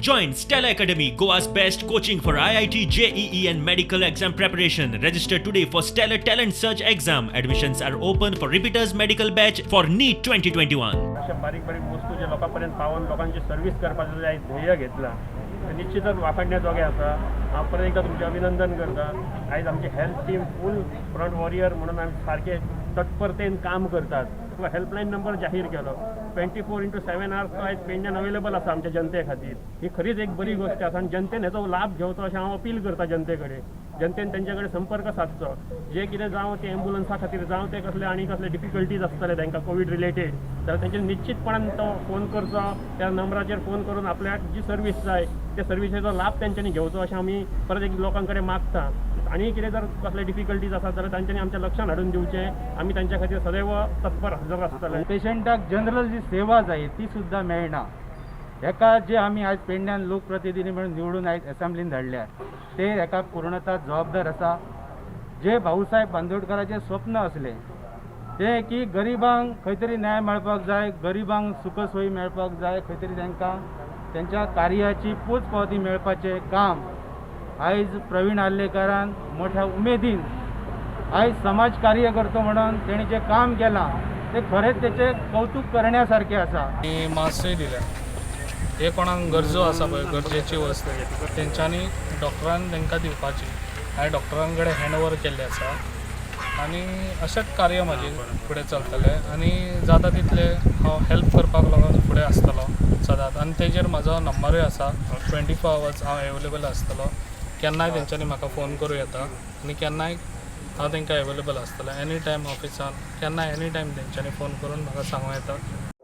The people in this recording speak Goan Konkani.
Join Stellar Academy, Goa's best coaching for IIT, JEE, and medical exam preparation. Register today for Stellar Talent Search exam. Admissions are open for repeaters medical batch for NEET 2021. अशा बारीक बारीक वस्तू जे लोकां पर्यंत पावोवन लोकांची सर्वीस करपाचें जें आयज ध्येय घेतलां तें निश्चितच वाखाणण्या जोगें आसा. हांव परत एकदां तुमचें अभिनंदन करता. आयज आमची health team full front warrior म्हणून आमी सारके तत्परतेन काम करतात. तुका हेल्पलायन नंबर जाहीर केलो, 24 into 7 hours तो आयज पेडण्यान अवेलेबल आसा आमच्या जनते खातीर. ही खरीच एक बरी गोश्ट आसा आनी जनतेन हेचो लाभ घेवचो अशें हांव अपील करता जनते कडेन. जनतेन तेंचे कडेन संपर्क सादचो. जे कितें जावं ते एम्बुलन्सा खातीर जावं, ते कसले आनी कसले डिफिकल्टीज आसतले तांकां कोवीड रिलेटेड, जाल्यार तेंच्यानी निश्चितपणान तो फोन करचो. त्या नंबराचेर फोन करून आपल्याक जी सर्वीस जाय त्या सर्विसेचो लाभ तेंच्यांनी घेवचो अशें आमी परत एक लोकां कडेन मागता. आनी कितें जर कसले डिफिकल्टीज आसात जाल्यार तांच्यांनी आमच्या लक्षात हाडून दिवचें. आमी तांच्या खातीर सदैव तत्पर हजर आसतले. पेशंटाक जनरल जी सेवा जाय ती सुद्दां मेळना. हेका जे आमी आयज पेडण्यान लोकप्रतिनिधी म्हणून निवडून आयज एसेंब्लीन धाडल्या, ते हेका पूर्णतः जबाबदार आसा. जे भाऊसाहेब बांदोडकराचें स्वप्न आसलें तें की गरिबांक खंय तरी न्याय मेळपाक जाय, गरिबांक सुखसोयी मेळपाक जाय, खंय तरी तांकां तेंच्या कार्याची पोच पावती मेळपाचें काम आयज प्रवीण आर्लेकारान मोठ्या उमेदीन आयज समाज कार्य करतो म्हणून तेणी जें काम केलां तें खरेंच तेचें कौतूक करण्या सारकें आसा. आनी मास्कूय दिल्या. हे कोणाक गरजो आसा पळय, गरजेची वस्त तेंच्यांनी डॉक्टरान तांकां दिवपाची. हांवें डॉक्टरां कडेन हँड ओवर केल्लें आसा आनी अशेंच कार्य म्हाजें फुडें चलतलें आनी जाता तितलें हांव हेल्प करपाक लोकांक फुडें आसतलो सदांच. आनी तेजेर म्हाजो नंबरूय आसा. 24 आवर्स हांव एवेलेबल आसतलो. केन्नाय तेंच्यांनी म्हाका फोन करूं येता आनी केन्नाय हांव तांकां एवेलेबल आसतलो. एनी टायम ऑफिसान केन्नाय एनी टायम तेंच्यांनी फोन करून म्हाका सांगूं येता.